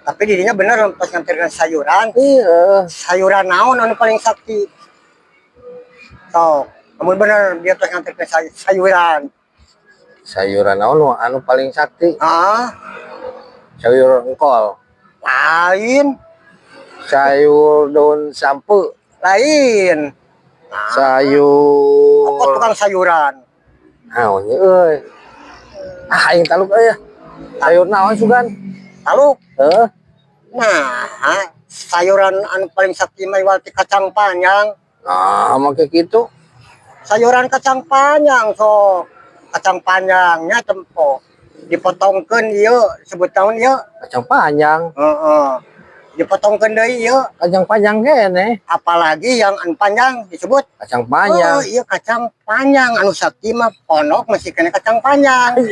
Tapi dirinya bener pas nganterkeun sayuran. Iya. Sayuran naon anu paling sakti? Sok, lamun bener dia tos nganterkeun sayuran. Sayuran naon nu anu paling sakti? Ah, Sayur engkol. Lain. Sayur daun sampe. Lain. Apa Sayur tukang sayuran? Naon ye euy? Ah, aing taluk euy. Sayur naon sugan? Taluk. Heuh. Nah, sayuran anu paling sakti mah iwal ti kacang panjang. Nah, make kitu. Sayuran kacang panjang, sok. Kacang panjangnya tempo. Dipotongkeun ieu, sebut naon ieu? Kacang panjang. Heeh. Dipotongkeun deui ieu. Kacang panjang kene. Apalagi yang anu panjang disebut Kacang panjang. Oh, iya, kacang panjang anu sakti mah pondok masih kena kacang panjang.